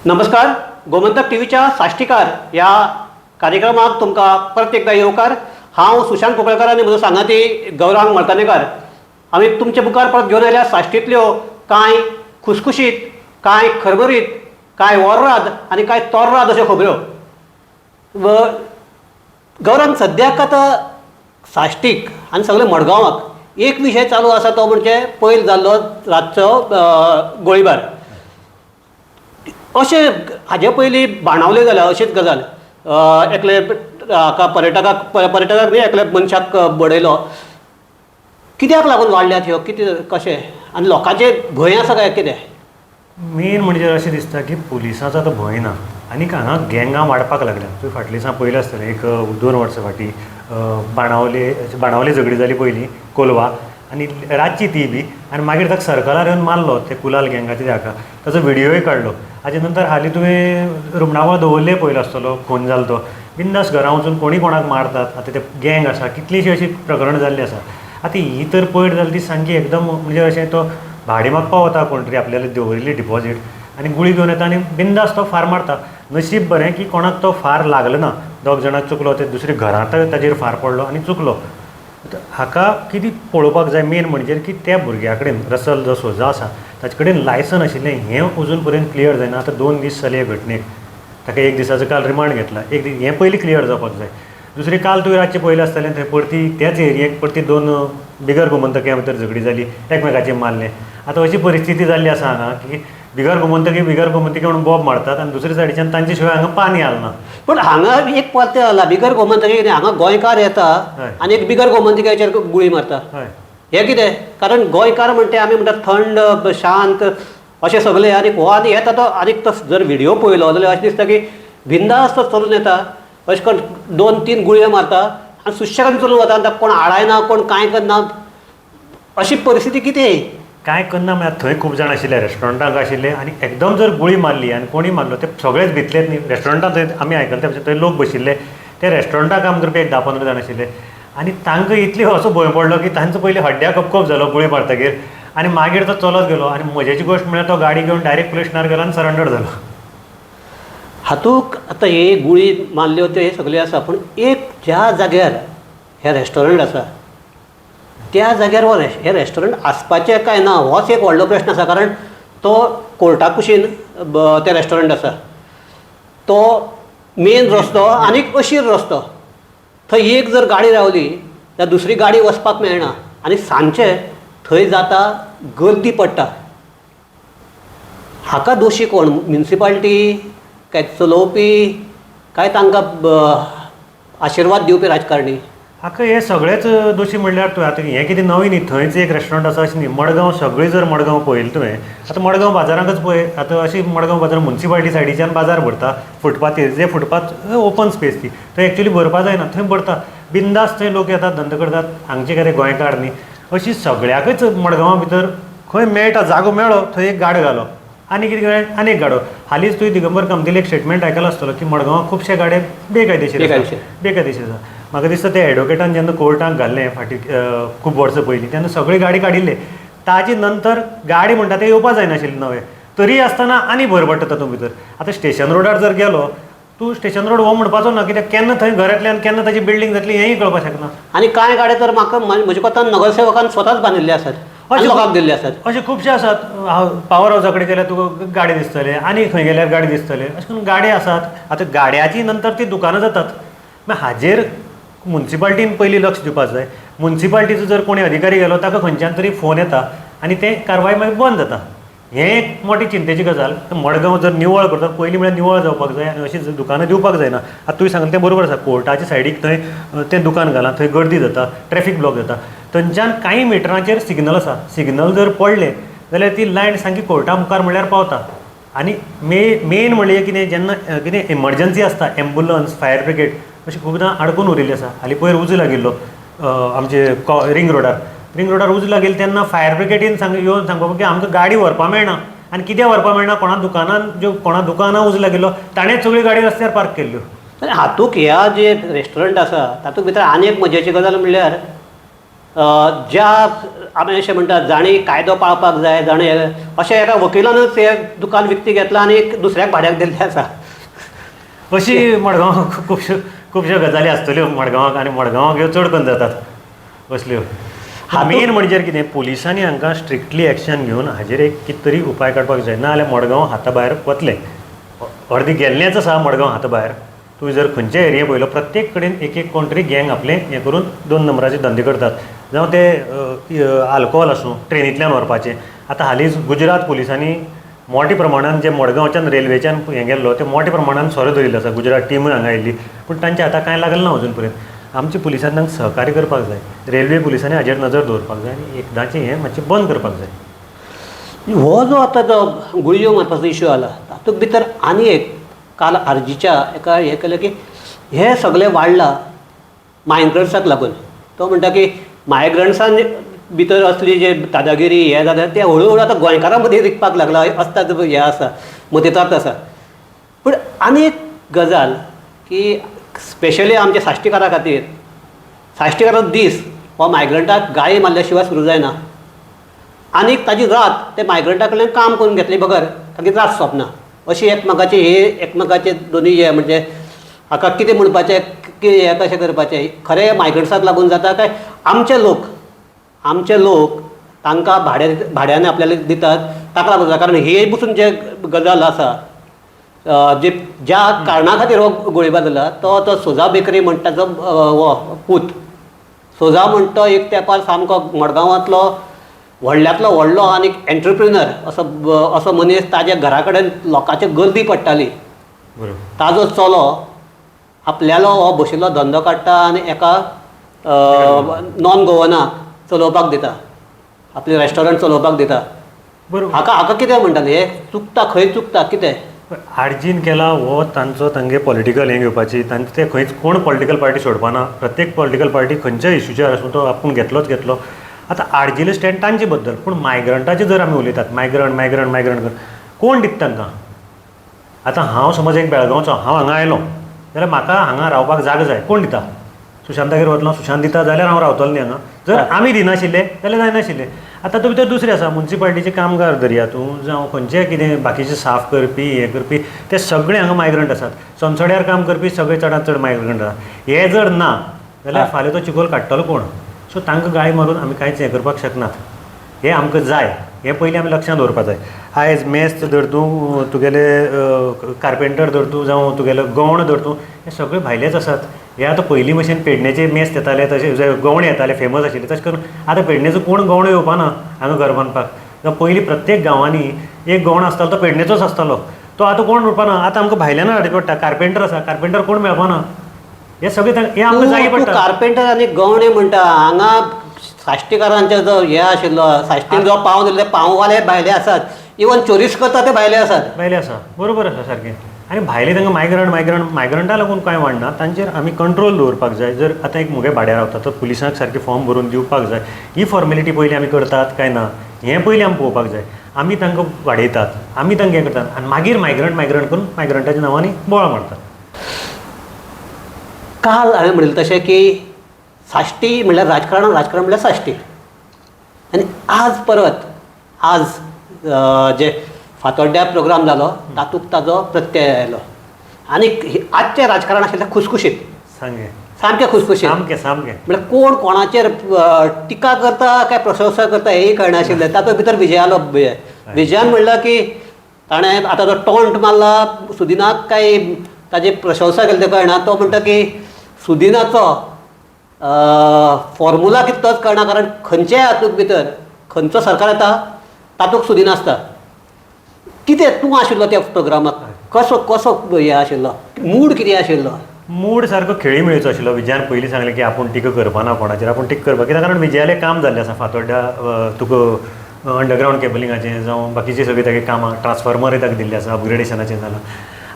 नमस्कार, गोमंतक टीव्हीच्या साश्टीकार ह्या कार्यक्रमाक तुमकां परत एकदा येवकार. हांव सुशांत कुंकळकार आनी म्हजो सांगाती गौरांग मळकनेकार. आमी तुमचे मुखार परत घेवन आयल्या साश्टींतल्यो कांय खुसखुशीत, कांय खरबरीत, कांय ओर्राद आनी कांय तोर्राद अश्यो खबऱ्यो. व गौरांग, सद्याक आतां साश्टीक आनी सगळे मडगांवाक एक विशय चालू आसा, तो म्हणजे पयर जाल्लो रातचो गोळीबार. अशें हाजे पयलीं बाणावले जाल्या अशीच गजाल. एकले हाका पर्यटकाक, पर्यटकाक न्ही, एकल्या मनशाक बडयलो. कित्याक लागून वाडल्यात ह्यो? कितें, कशें आनी लोकांचें भंय आसा काय कितें? मेन म्हणजे अशें दिसता की पुलिसांचो आतां भंय ना आनी हांगा गँगां वाडपाक लागल्या. तुवें फाटल्या दिसा पळयलें आसतलें, एक 2 वर्सां फाटीं बाणावले बाणावले झगडी जाली पयलीं कोलवा आनी रातची ती बी, आनी मागीर ताका सर्कलार येवन मारलो ते कुलाल गँगाचे हाका. ताचो व्हिडियोय काडलो. हाजे नंतर हालीं तुवें रुमणावळ दवरले पळयलो आसतलो, खून जालो तो. बिंदास घरा वचून कोणी कोणाक मारतात. आतां ते गँग आसा, कितलीशीं अशीं प्रकरणां जाल्लीं आसा. आतां ही तर पयर जाली ती सामकी एकदम म्हणजे अशें तो भाडें मागपाक वता कोण तरी आपल्याले दवरिल्ली डिपॉजीट आनी गुळी घेवन येता आनी बिंदास तो फार मारता. नशीब बरें की कोणाक तो फार लागलो ना. दोग जाणांक चुकलो, ते दुसरे घरांत ताजेर फार पडलो आनी चुकलो. हाका कितें पळोवपाक जाय मेन म्हणजे की त्या भुरग्या कडेन, रसल जो सोजा आसा ताचे कडेन लायसन आशिल्लें हें अजून पर्यंत क्लियर जायना. आतां 2 दीस जाले हे घटनेक. ताका एक दिसाचो काल रिमांड घेतला. एक दीस हें पयलीं क्लियर जावपाक जाय. दुसरें, काल तुवें रातचें पळयलें आसतलें, थंय परती त्याच एरियेक परती दोन बिगर गोमंतकया भितर झगडी जाली, एकमेकाचेर मारलें. आतां अशी परिस्थिती जाल्ली आसा हांगा की बिगर गोमंतकी बिगर गोमंतकी म्हणून बोब मारतात आनी दुसरे सायडीच्यान तांचे शिवाय हांगा पानी हालना. पण हांगा एक परतें जाला, बिगर गोमंतकी कितें, हांगा गोंयकार येता आनी एक बिगर गोमंतकाचेर गुळी मारता. हें कितें? कारण गोंयकार म्हणटे आमी म्हणटात थंड, शांत अशें सगळे आनी हो आनी येता तो आनीक तो जर व्हिडियो पळयलो जाल्यार अशें दिसता की बिंदास्त चलून येता, अशें करून दोन तीन गुळयो मारता आनी सुशेगाद चलून वता आनी ताका कोण आडायना, कोण कांय करना. अशी परिस्थिती कितें? कांय करना म्हळ्यार थंय खूब जाण आशिल्ले, रेस्टॉरंटाक आशिल्ले आनी एकदम जर गुळी मारली आनी कोणी मारलो ते सगळेच भितलेच न्ही. रेस्टॉरंटान थंय आमी आयकले ते थंय लोक बशिल्ले, ते रेस्टॉरंटाक काम करपी एक 10-15 जाण आशिल्ले आनी तांकां इतली असो भंय पडलो की तांचो पयलीं हड्ड्या कपकप जालो गुळी मारतकीर आनी मागीर तो चलत गेलो. आनी मजेची गोश्ट म्हळ्यार तो गाडी घेवन डायरेक्ट पुलीस स्टेशनार गेलो आनी सरेंडर जालो. हातूंत आतां ही गुळी मारल्यो त्यो हे सगळें आसा, पूण एक ज्या जाग्यार हें रेस्टॉरंट आसा त्या जाग्यार हो हें रेस्टॉरंट आसपाचें काय ना होच एक व्हडलो प्रश्न आसा. कारण तो कोर्टा कुशीन तें रेस्टॉरंट आसा. तो मेन रस्तो आनीक अशीर रस्तो. थंय एक जर गाडी रावली जाल्यार दुसरी गाडी वचपाक मेळना आनी सांजचें थंय जाता गर्दी पडटा. हाका दोशी कोण? म्युनिसिपालिटी काय चलोवपी काय तांकां आशिर्वाद दिवपी राजकारणी? हाका हे सगळेच दोशी. म्हणल्यार तूं आतां हें कितें नवीन न्ही, थंयच एक रेस्टॉरंट आसा अशें न्ही. मडगांव सगळी जर मडगांव पळयलें तुवें, आतां मडगांव बाजारांकच पळय. आतां अशी मडगांव बाजार मुन्सिपालिटी सायडीच्यान बाजार भरता फुटपाथीर, जे फुटपाथ ओपन स्पेस ती थंय एक्चुली भरपा जायना, थंय भरता. बिंदास थंय लोक येतात, धंदो करतात. हांगचे कितें गोंयकार न्ही. अशी सगळ्याकच मडगांवा भितर खंय मेळटा जागो मेळ्ळो थंय एक गाडो घालो आनी कितें कळ्ळें आनी एक गाडो. हालींच तुवें दिगंबर कामतीले एक स्टेटमेंट आयकलो आसतलो की मडगांवां खुबशे गाडे बेकायदेशीर आसा. बेकायदेशीर. बेकायदेशीर आसा. म्हाका दिसता ते एडवोकेटान जेन्ना कोर्टाक घाल्लें फाटीं खूब वर्सां पयलीं, तेन्ना सगळी गाडी काडिल्ले. ताजे नंतर गाडी म्हणटा ते येवपा जायनाशिल्ले नवे, तरी आसतना आनी भर पडटा तातूंत भितर. आतां स्टेशन रोडार जर गेलो तूं, स्टेशन रोड हो म्हणपाचो ना, कित्याक केन्ना थंय घर येतलें आनी केन्ना ताची बिल्डींग जातली हेंय कळपाक शकना. आनी कांय गाडे तर म्हाका म्हज्या कोतान नगरसेवकान स्वताच बांदिल्ले आसात आनी लोकांक दिल्ले आसात. अशे खुबशे आसात. हांव पावर हावसा कडेन गेल्यार तुका गाडी दिसतले आनी खंय गेल्यार गाडी दिसतले. अशें करून गाडी आसात. आतां गाड्याची नंतर ती दुकानां जातात. मागीर हाजेर मुन्सिपाल्टीन पयलीं लक्ष दिवपाक जाय. मुन्सिपाल्टीचो जर कोणी अधिकारी गेलो, ताका खंयच्यान तरी फोन येता आनी तें कारवाय मागीर बंद जाता. हें एक मोटी चिंतेची गजाल. मडगांव जर निवळ करता, पयलीं म्हळ्यार निवळ जावपाक जाय आनी अशी दुकानां दिवपाक जायना. आतां तुवें सांगलें तें बरोबर आसा. कोर्टाच्या सायडीक थंय तें दुकान घालां, थंय गर्दी जाता, ट्रॅफीक ब्लॉक जाता. थंयच्यान कांय मिटरांचेर सिग्नल आसा. सिग्नल जर पडलें जाल्यार ती लायन सामकी कोर्टा मुखार म्हणल्यार पावता. आनी मेन म्हणल्यार कितें, जेन्ना कितें एमर्जन्सी आसता, एम्बुलन्स, फायर ब्रिगेड अशी खुबदां आडकून उरिल्ली आसा. हालीं पयर उजो लागिल्लो आमचे रिंग रोडार. रिंग रोडार उजो लागिल्लो तेन्ना फायर ब्रिगेडीन सांग येवन सांगपाक की आमकां गाडी व्हरपा मेळना. आनी कित्याक व्हरपा मेळना? कोणा दुकानान ज्यो कोणा दुकानां उजो लागिल्लो ताणेंच सगळी गाडी रस्त्यार पार्क केल्ल्यो. आनी हातूंत ह्या जे रेस्टॉरंट आसा तातूंत भितर आनी एक मजेची गजाल म्हणल्यार ज्या आमी अशें म्हणटात जांणी कायदो पाळपाक जाय, जाणें अशें एका वकिलानूच हें दुकान विकतें घेतलां आनी दुसऱ्याक भाड्याक दिल्लें आसा. अशी मडगांवाक खुबश्यो खुबश्यो गजाली आसतल्यो मडगांवाक, आनी मडगांवाक ह्यो चड करून जातात असल्यो. मेन म्हणजे कितें, पुलिसांनी हांकां स्ट्रिक्टली एक्शन घेवन हाजेर एक कितें तरी उपाय काडपाक जाय, ना जाल्यार मडगांव हाता भायर वतलें. अर्दी गेल्लेंच आसा मडगांव हाता भायर. तूं जर खंयच्या एरिया पळयलो प्रत्येक कडेन एक एक कोण तरी गँग आपलें हें करून 2 नंबराचे धंदे करतात, जावं ते आल्कोहोल आसूं ट्रेनींतल्यान व्हरपाचें. आतां हालींच गुजरात पुलिसांनी मोठ्या प्रमाणान जे मडगांवच्यान रेल्वेच्यान हें गेल्लो ते मोठ्या प्रमाणान सोरो धरिल्लो आसा, गुजरात टिमूय हांगा आयिल्ली, पूण तांच्या हाताक कांय लागलें ना अजून पर्यंत. आमच्या पुलिसांनी तांकां सहकार्य करपाक जाय, रेल्वे पुलिसांनी हाजेर नजर दवरपाक जाय आनी एकदांचें हें मातशें बंद करपाक जाय. हो जो आतां जो गुळयो मारपाचो इशू आला तातूंत भितर आनी एक काल आरजीच्या एका हें केलें की हें सगळें वाडलां मायग्रंट्साक लागून. तो म्हणटा की मायग्रंट्सान भितर असली जे दादागिरी हें जालें तें हळू हळू आतां गोंयकारां मदीं रिगपाक लागला, आसता हें आसा मतितार्थ आसा. पूण आनी एक गजाल की स्पेशली आमच्या साश्टीकारा खातीर, साश्टीकाराचो दीस हो मायग्रंटाक गाळी मारल्या शिवाय सुरू जायना, आनीक ताजी रात ते मायग्रंटा कडल्यान काम करून घेतले बगर ताची रात सोंपना. अशी एकमेकाची हे एकमेकाचे दोनूय हे म्हणजे हाका कितें म्हणपाचें की हें कशें करपाचें, खरें मायग्रंट्साक लागून जाता काय आमचे लोक, आमचे लोक तांकां भाड्यान आपल्याला दितात ताका लागून जाता. कारण हे पसून जे गजाल आसा जे ज्या कारणा खातीर हो गोळीबार जाला तो तो सोजा बेकरी म्हणटा जो हो पूत सोजा म्हणटा तो एक तेंपार सामको मडगांवांतलो व्हडल्यांतलो व्हडलो आनी एंटरप्रिनर असो असो मनीस, ताज्या घरा कडेन लोकांची गर्दी पडटाली. बरोबर. ताजो चलो आपल्यालो हो बशिल्लो धंदो काडटा आनी एका नॉन गोवनाक चलोवपाक दिता, आपलें रेस्टॉरंट चलोवपाक दिता. बरोबर. हाका हाका कितें म्हणटाले, हे चुकता खंय चुकता कितें? आरजीन केला हो तांचो तांगे पॉलिटिकल हें घेवपाची, तांचे ते खंयच कोण पॉलिटिकल पार्टी सोडपाना, प्रत्येक पॉलिटिकल पार्टी खंयच्याय इशूचेर आसूं तो आपूण घेतलोच घेतलो. आतां आरजीले स्टँड तांचे बद्दल, पूण मायग्रंटाचे जर आमी उलयतात मायग्रंट मायग्रंट मायग्रंट कोण दिता तांकां? आतां हांव समज एक बेळगांवचो, हांव हांगा आयलो जाल्यार म्हाका हांगा रावपाक जागो जाय, कोण दिता? सुशांतागेर वतलो, सुशांत दिता जाल्यार हांव रावतलो न्ही हांगा. जर आमी दिनाशिल्ले जाल्यार जायनाशिल्लें. आतां तुमी तर दुसरें आसा, मुन्सिपालिटीचे कामगार धरया तूं, जावं खंयचें कितें बाकीचे साफ करपी हें करपी ते सगळे हांगा मायग्रंट आसात. सनसड्यार काम करपी सगळे चडांत चड मायग्रंट आसात. हे जर ना जाल्यार फाल्यां तो चिकोल काडटलो कोण? सो तांकां गाळी मारून आमी कांयच हें करपाक शकनात. हें आमकां जाय, हें पयलीं आमी लक्षांत दवरपाक जाय. आयज मेस्त धर तूं, तुगेले कार्पेंटर धर तूं, जावं तुगेलो गवण धर तूं, हे सगळे भायलेच आसात. हे आतां पयलीं भशेन पेडणेचे मेस्त येताले, तशें गवणे येताले फेमस आशिल्ले, तशें करून आतां पेडणेचो कोण गवणो येवपाना हांगा घर बांदपाक. पयलीं प्रत्येक गांवांनी एक गवणो आसतालो तो पेडणेचोच आसतालो, तो आतां कोण म्हणपाना. आतां आमकां भायल्यान हाडचें पडटा. कार्पेंटर आसा, कार्पेंटर कोण मेळपाना. हे सगळे हे आमकां जाय पडटा. कार्पेंटर आनी गवणे म्हणटा, हांगा साश्टीकारांचे जो हे आशिल्लो साश्टीन जो पाव दिल्ले पाववाले भायले आसात, इवन चोरीस करता ते भायले आसात. भायले आसा, बरोबर आसा सारकें. आनी भायले तांकां मायग्रंट मायग्रंट मायग्रंटा लागून कांय वाडना, तांचेर आमी कंट्रोल दवरपाक जाय. जर आतां एक मुगे भाड्यार रावता तर पुलिसांक सारकें फॉर्म भरून दिवपाक जाय. ही फॉर्मेलिटी पयलीं आमी करतात काय ना हें पयलीं आमी पळोवपाक जाय. आमी तांकां वाडयतात, आमी तांकां हें करतात आनी मागीर मायग्रंट मायग्रंट करून मायग्रंटाच्या नांवांनी बोवाळ मारतात. काल हांवें म्हणलें तशें की साश्टी म्हणल्यार राजकारण, राजकारण म्हणल्यार साश्टी. आनी आज परत आज जे फातोड्ड्या प्रोग्राम जालो तातूंत ताजो प्रत्यय आयलो. आनी आजचें राजकारण आशिल्लें खुसखुशीत, सामकें खुसखुशीत, सामकें सामकें. म्हळ्यार कोण कोणाचेर टिका करता काय प्रशंसा करता हेंय कळनाशिल्लें. तातूंत भितर विजयालो विजयान म्हणलां की ताणें आतां जो टॉन्ट मारला सुदिनाक काय ताजी प्रशंसा केली तें कळना. तो म्हणटा की सुदिनाचो फॉर्मुला कितें तोच कळना, कारण खंयच्याय हातूंत भितर खंयचो सरकार येता तातूंत सुदीन आसता. कितें तूं आशिल्लो त्या प्रोग्रामाक, कसो कसो हें आशिल्लो मूड कितें आशिल्लो? मूड सारको खेळी मेळचो आशिल्लो. विजयान पयलीं सांगलें की आपूण टिका करपाना कोणाचेर, आपूण टिका करपाक कित्याक, कारण विजयालें काम जाल्लें आसा फातोड्ड्या तुका अंडरग्रावंड केबलिंगाचें जावं बाकीचीं सगळीं तागे कामां, ट्रान्सफॉर्मरय ताका दिल्लें आसा, अपग्रेडेशनाचें जालां.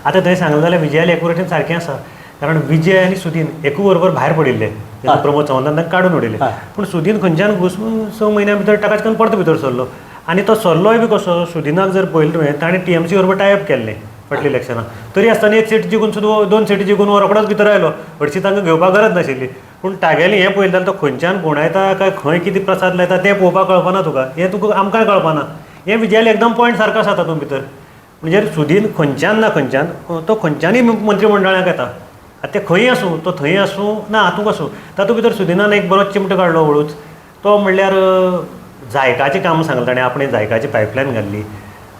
आतां थंय सांगलें जाल्यार विजयालें एकवटेन सारकें आसा, कारण विजय आनी सुदीन एकू बरोबर भायर पडिल्ले तेन्ना प्रमोद सावंतान तांकां काडून उडयले. पूण सुदीन खंयच्यान घुसून 6 म्हयन्या भितर टाकाच करून परतो भितर सरलो. आनी तो सरलोय बी कसो, सुदिनाक जर पळयलें तुवें ताणें टीएमसी बरोबर टायप केल्लें फाटल्या इलेक्शनाक, तरी आसतना एक सीट जिखून सुद्दां 2 सीटी जिखून हो रोखडोच भितर आयलो. हरशीं तांकां घेवपाक गरज नाशिल्ली, पूण पूण तागेलें हें पळयलें जाल्यार तो खंयच्यान गुणायता काय खंय कितें प्रसाद लायता तें पळोवपाक कळपाना तुका, हें तुका आमकांय कळपाना. हें विजयालें एकदम पॉयंट सारको आसा तातूंत भितर. म्हणजे सुदीन खंयच्यान ना खंयच्यान तो खंयच्यानय मंत्रीमंडळाक येता, आतां तें खंय आसूं, तो थंय आसूं ना हातूंक आसूं, तातूंत भितर सुदिनान एक बरो चिमटो काडलो हळूच. तो म्हणल्यार जायकाचें काम सांगलें ताणें, आपणें जायकाची पायपलायन घाल्ली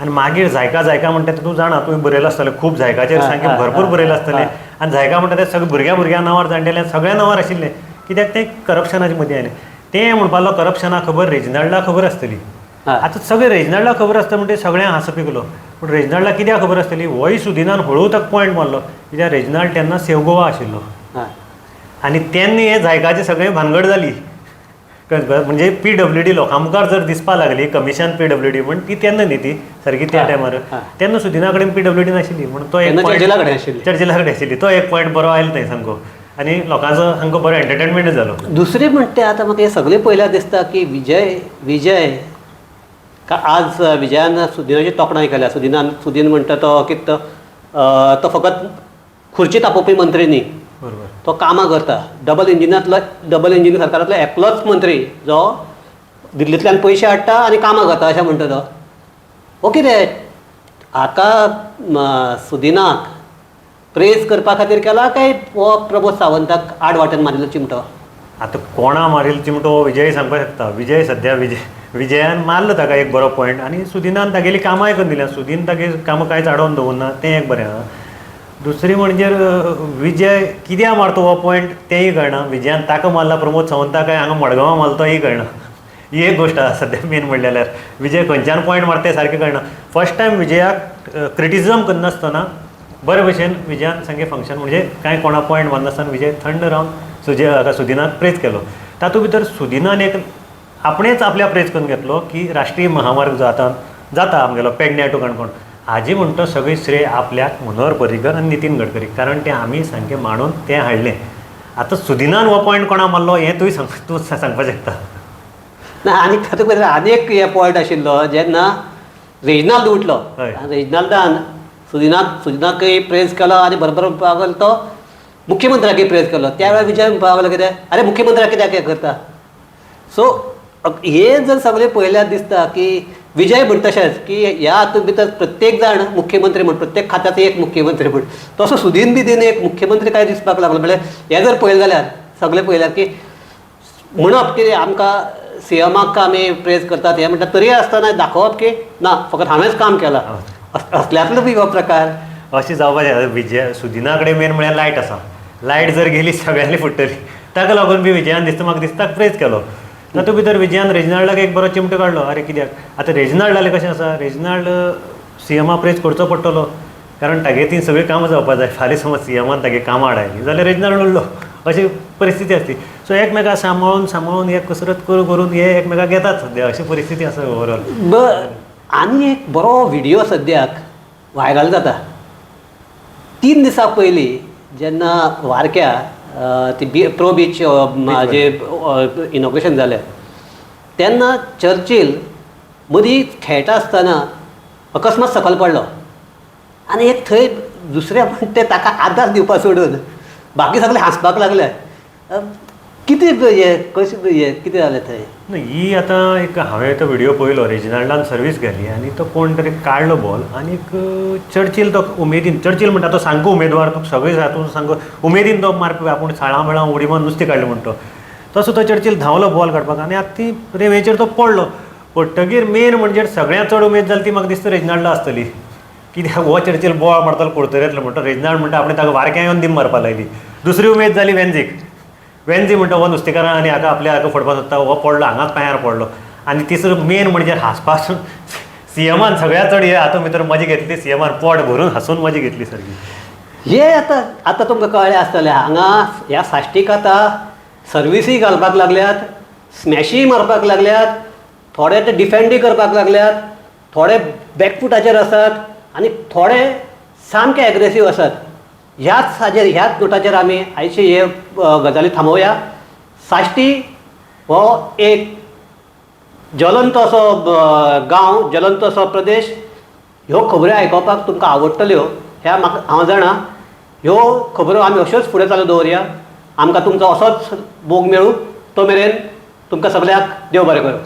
आनी मागीर जायका जायका म्हणटा तूं जाणा, तुवें बरयलां आसतलें खूब जायकाचेर, सामकें भरपूर बरयलां आसतलें. आनी जायका म्हणटा तें सगळें भुरग्यां भुरग्यां नांवार जाणटेल्या सगळ्या नांवार आशिल्लें, कित्याक तें करप्शनाचे मदीं आयलें. तें म्हणपाक लागलो करप्शना खबर रेजिनाल्डाक खबर आसतली. आतां सगळें रेजिनाल्डाक खबर आसता म्हणटा सगळ्यांक हांसो पिकलो, पूण रेजिनाल्डाक कित्याक खबर आसतली होय सुदिनान हळू ताका पॉयंट मारलो, कित्याक रेजिनाल्ड तेन्ना सेव गोवा आशिल्लो आनी तेन्ना हें जायकाचें सगळें भानगड जाली. म्हणजे पीडब्ल्यूडी लोकां मुखार जर दिसपाक लागली कमिशन पीडब्ल्यूडी म्हण ती तेन्ना न्ही ती सारकी त्या टायमार, तेन्ना सुदिना कडेन पीडब्ल्यूडी नाशिल्ली म्हण तो एक चर्चिला कडेन आशिल्ली, चर्चिला कडेन आशिल्ली. तो एक पॉयंट बरो आयलो थंय सामको आनी लोकांचो सामको बरो एंटरटेनमेंट जालो. दुसरें म्हणटा आतां म्हाका हें सगळें पळयल्यार दिसता की विजय विजय का आज विजयान सुदिनाची तोखणाय केल्या. सुदिनान सुदीन म्हणटा तो कितें तो फकत खुर्ची तापोवपी मंत्री न्ही, बरोबर, तो कामां करता. डबल इंजिनांतलो डबल इंजीन सरकारांतलो एकलोच मंत्री जो दिल्लींतल्यान पयशे हाडटा आनी कामां करता अशें म्हणटा तो. हो कितें हाका सुदिनाक प्रेज करपा खातीर केला काय हो प्रमोद सावंताक आड वाटेन मारिल्लो चिमटो? आतां कोणा मारिल्लो चिमटो हो विजय सांगपाक शकता. विजय सद्या विजयान मारलो ताका एक बरो पॉयंट आनी सुदिनान तागेली कामांय करून दिल्या. सुदीन तागे कामां कांयच आडोवन दवरना, तें एक बरें आसा. दुसरें म्हणजे विजय कित्याक मारता हो पॉयंट तेंय कळना. विजयान ताका मारला प्रमोद सावंताक काय हांगा मडगांवां मारलो तोय कळना. ही एक गोश्ट आसा सद्या मेन म्हणलें जाल्यार विजय खंयच्यान पॉयंट मारता तें सारकें कळना. फर्स्ट टायम विजयाक क्रिटिसिजम करनासतना बरे भशेन विजयान सामकें फंक्शन म्हणजे कांय कोणा पॉयंट मारनासतना विजय थंड रावन सुदिनाक प्रेज केलो. तातूंत भितर सुदिनान एक आपणेच आपल्या प्रेज करून घेतलो की राष्ट्रीय महामार्ग जो आतां जाता आमगेलो पेडण्या टू काणकोण, हाजी म्हणटा सगळी श्रेय आपल्याक मनोहर पर्रीकर आनी नितीन गडकरी, कारण तें आमी सामकें मांडून तें हाडलें. आतां सुदिनान हो पॉयंट कोणा मारलो हें तूं तूं सांगपाक शकता ना. आनी तातूंत भितर आनी एक हे पॉयंट आशिल्लो जेन्ना रेजिनाल्द उठलो, रेजिनाल्दान सुदिनाकय प्रेज केलो आनी बरोबर म्हणपाक लागलो तो मुख्यमंत्र्याकय प्रेज केलो. त्या वेळार विजय म्हणपाक लागलो कितें, अरे मुख्यमंत्र्याक कित्याक हें करता. सो हे जर सगळें पळयल्यार दिसता की विजय म्हण तशेंच की ह्या हातूंत भितर प्रत्येक जाण मुख्यमंत्री म्हण, प्रत्येक खात्याचो एक मुख्यमंत्री म्हण, तसो सुदीन बी दिन एक मुख्यमंत्री काय दिसपाक लागलो. म्हळ्यार हें जर पळयलें जाल्यार सगळें पळयल्यार की म्हणप की आमकां सीएमाक आमी प्रेज करतात हें म्हणटा, तरी आसतना दाखोवप की ना फकत हांवेंच काम केलां असल्यांतलो बी हो प्रकार अशें जावपाचें. विजय सुदिना कडेन मेन म्हळ्यार लायट आसा, लायट जर गेली सगळ्यांनी फुट्टली, ताका लागून बी विजयान दिसता म्हाका दिसता प्रेज केलो. तातूंत भितर विजयान रेजिनाल्डाक एक बरो चिमटो काडलो. अरे कित्याक आतां रेजिनाल्डालें कशें आसा, रेजिनाल्ड सीएमा प्रेज करचो पडटलो, कारण तागे ती सगळीं कामां जावपा जाय. फाल्यां समज सीएमान तागे कामां आडायलीं जाल्यार रेजिनाल्ड उरलो, अशी परिस्थिती आसली. सो एकमेकां सांबाळून सांबाळून हे कसरत करून करून हे एकमेकांक घेतात सद्या, अशी परिस्थिती आसा ओवरऑल. आनी एक बरो व्हिडियो सद्याक व्हायरल जाता. 3 दिसां पयलीं जेन्ना वारक्या ती प्रो बीच जे इनॉग्रेशन जालें तेन्ना चर्चील मदीं खेळटा आसतना अकस्मात सकयल पडलो आनी एक थंय दुसरे म्हणटे ताका आदार दिवपा सोडून बाकी सगळे हांसपाक लागले. कितें हें कशें हें कितें जालें थंय? ना ही आतां एक हांवें तो व्हिडियो पळयलो, रेजिनाल्डान सर्वीस घाली आनी तो कोण तरी काडलो बॉल आनी चर्चील तो उमेदीन, चर्चील म्हणटा तो सामको उमेदवार, तुका सगळें हातून सामको उमेदीन तो मारपी, आपूण साळां बेळां उडी मारून नुस्तें काडलें म्हणटा तसो तो चर्चील धांवलो बॉल काडपाक आनी आतां ती रेंवेचेर तो पडलो. पडटगीर मेन म्हणजे सगळ्यांत चड उमेद जाली ती म्हाका दिसता रेजिनाल्डा आसतली, कित्याक हो चर्चील बॉल मारतालो कुडतरेंतलो म्हणटा, रेजिनाल्ड म्हणटा आपणें ताका वारक्यां येवन दीम मारपाक लायली. दुसरी उमेद जाली वेन्झीक, वेन्झी म्हणटा हो नुस्तेकारां आनी हाका आपल्या हाका फोडपाक सोदता, हो पडलो हांगाच पांयार पडलो. आनी तिसरो मेन म्हणजे हांसपासून सीएमान सगळ्यांत चड हे हातूंत भितर मजा घेतली, सीएमान पोट भरून हांसून मजा घेतली सारकी. हे आतां आतां तुमकां कळ्ळें आसतलें हांगा ह्या साश्टीक आतां सर्विसूय घालपाक लागल्यात, स्मॅशीय मारपाक लागल्यात, थोडे ते डिफेंडूय करपाक लागल्यात, थोडे बॅकफुटाचेर आसात आनी थोडे सामके एग्रेसीव आसात. ह्याच हाजेर ह्याच नोटाचेर आमी आयचे हे गजाली थांबोवया. साश्टी हो एक ज्वलंत असो गांव, ज्वलंत असो प्रदेश. ह्यो खबऱ्यो आयकोपाक तुमकां आवडटल्यो ह्या म्हाका हांव जाणा. ह्यो खबऱ्यो आमी अश्योच फुडें चालू दवरया. आमकां तुमचो असोच मोग मेळूं. तो मेरेन तुमकां सगळ्यांक देव बरें करूं.